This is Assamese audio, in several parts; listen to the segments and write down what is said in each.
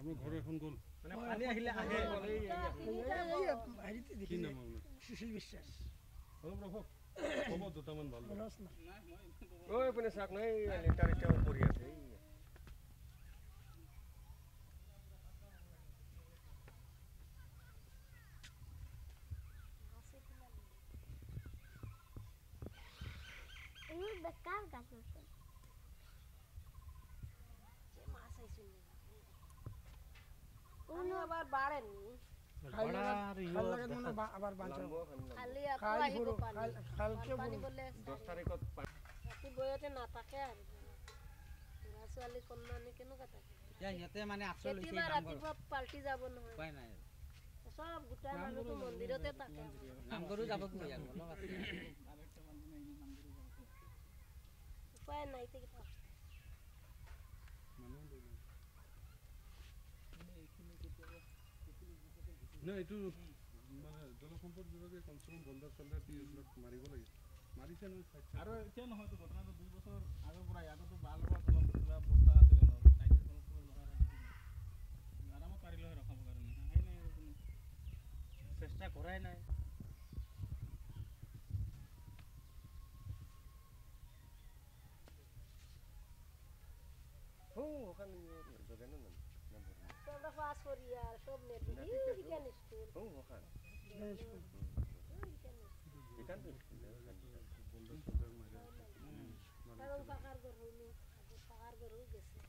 আপোনাৰ ঘৰ এখন গ'ল মানে পানী আহিলে আহে হেৰিতে কি দেখি নাম আপোনাৰ সুশীল বিশ্বাস অলপ ৰখক হ'ব দুটামান ভাল ৰস নাই ঐ পিনে চাওক নাই লিটাৰ এতিয়াও পৰি আছে এই বেকাৰ গাছ আছে মাছ আইছিল আবাৰ বাড়েনি খাল লাগাত মানে আবাৰ বাঁচাব খালি আকৌ খাল আহিব সৰু পানী খাল খালকে পানী গ'লে 10 তাৰিখত ৰাতি বয়তে নাথাকে আৰু ল'ৰা ছোৱালী কন্যা আনি কেনেকুৱা থাকে এতিয়া সিহঁতে মানে আশ্ৰয় লৈছে কেতিয়াবা এই নামঘৰত। ৰাতিপুৱা পাল্টি যাব নহয় উপায় নাই চব গোটাই মানুহটো মন্দিৰতে থাকে নামঘৰো যাব গৈ আৰু অলপ আছে উপায় নাই তেতিয়া না এইটো মানে জলসম্পদ বিভাগে কমচে কম বল্ডাৰ চল্ডাৰ দি এইবিলাক মাৰিব লাগে মাৰিছে নহয় আৰু এতিয়া নহয়তো ঘটনাটো 2 বছৰ আগৰ পৰাই আগতো ভাল হোৱা দলং কিবা বস্তা আছিলে অলপ টাইট লগাই ৰাখিছিলে আৰামত পাৰিলে হয় ৰখাবৰ কাৰণে আহাই নাই আৰু কোনো চেষ্টা কৰাই নাই তোমরা পাস করি আর সব নেবি ইখান স্কুল কারণ পাকার ঘর হইলো পাকার ঘরও গেছে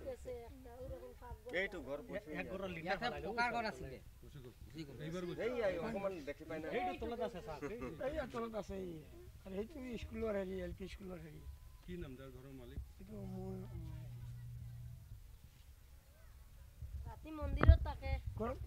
গেছে একটা ওরকম ফাঁক ঘর এইটো ঘৰ এক ঘৰৰ লিটাৰ ইয়াতে পকাৰ ঘৰ আছিলে গুচি গ'ল এইবাৰ গুচি এই অকমান দেখি পাই না এইটো তলত আছে চাওক এই তলত আছে এই আৰু সেইটো স্কুলৰ হেৰি এল পি স্কুলৰ হেৰি কি নাম যাৰ ঘৰৰ মালিক এইটো মোৰ ৰাতি মন্দিৰত থাকে ঘৰত